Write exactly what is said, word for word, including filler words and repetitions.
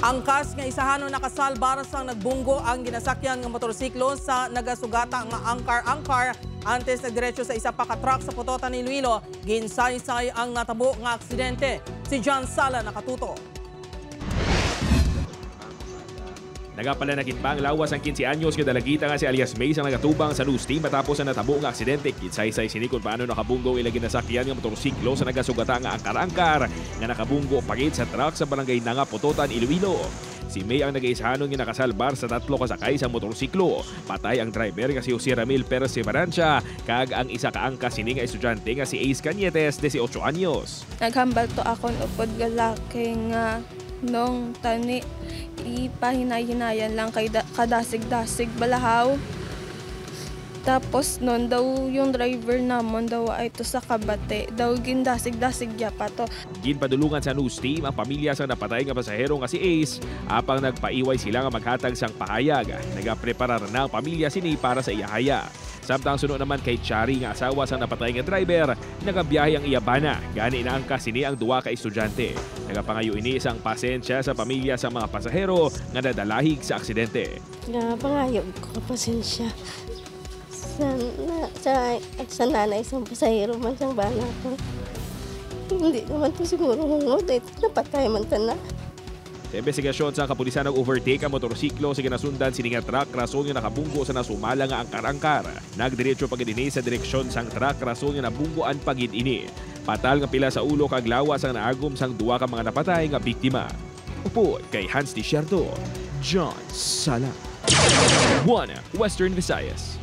Angkas nga isahanon nakasalbar sang nagbunggo ang ginasakyan nga motorsiklo sa nagasugata nga angkar-angkar antes nagdiretso sa isa pa ka truck sa Pototan, Iloilo. Ginsaysay ang natabo nga aksidente. Si John Sala nakatuto. Nagapalanakit pa ang lawas sang quince anyos nga dalagita nga si alias May sang nagatubang sa news team matapos ang natabo nga aksidente. Ginsaysay sini kung paano nakabunggo ang ila ginasakyan nga motorsiklo sa nagasugata nga angkar-angkar nga nakabunggo pa gid sa truck sa barangay Nanga, Pototan, Iloilo. Si May ang nagaisahanon nga nakasalbar sa tatlo ka sakay sa motorsiklo. Patay ang driver nga si Jose Ramil Perseveranza kag ang isa ka angkas sini nga estudyante nga si Ace Cañetes, dieciocho anyos. Naghambal to akon upod lalaki nga nung tani ipahinay-hinayan lang kay da- kadasig-dasig balahaw. Tapos nun daw yung driver namon daw ay to sa kabate. Daw gindasig-dasig ya pa to. Ginpadulungan sa news team ang pamilya sang napatay nga pasahero nga si Ace, apang nagpaiway sila nga maghatag sang pahayag. Nagapreparar na ang pamilya sini para sa iyahaya. Samtang suno naman kay Chari nga asawa sang napatay nga driver, nagabiyahe ang iya bana, gani naangkas sini ang duha ka estudyante. Nagapangayo ini sang pasensya sa pamilya sang mga pasahero nga nadalahig sa aksidente. Nga pangayo ko ka pasensya sa, na, sa, sa nanay sang pasahero man sang bana ko. Hindi naman to siguro hungod, eh, napatay man ta na. Sa imbestigasyon sang kapulisan, nag-overtake ang motorsiklo sa ginasundan sini nga truck, rason nga nakabunggo sa nasumala nga angkar-angkar. Nagdiretso pa gid ini sa direksyon sang truck, rason nga nabunggoan pa gid ini. Patal nga pila sa ulo kag lawas ang naagom sang duha ka mga napatay nga biktima. Upod kay Hans Desierto, John Sala, One Western Visayas.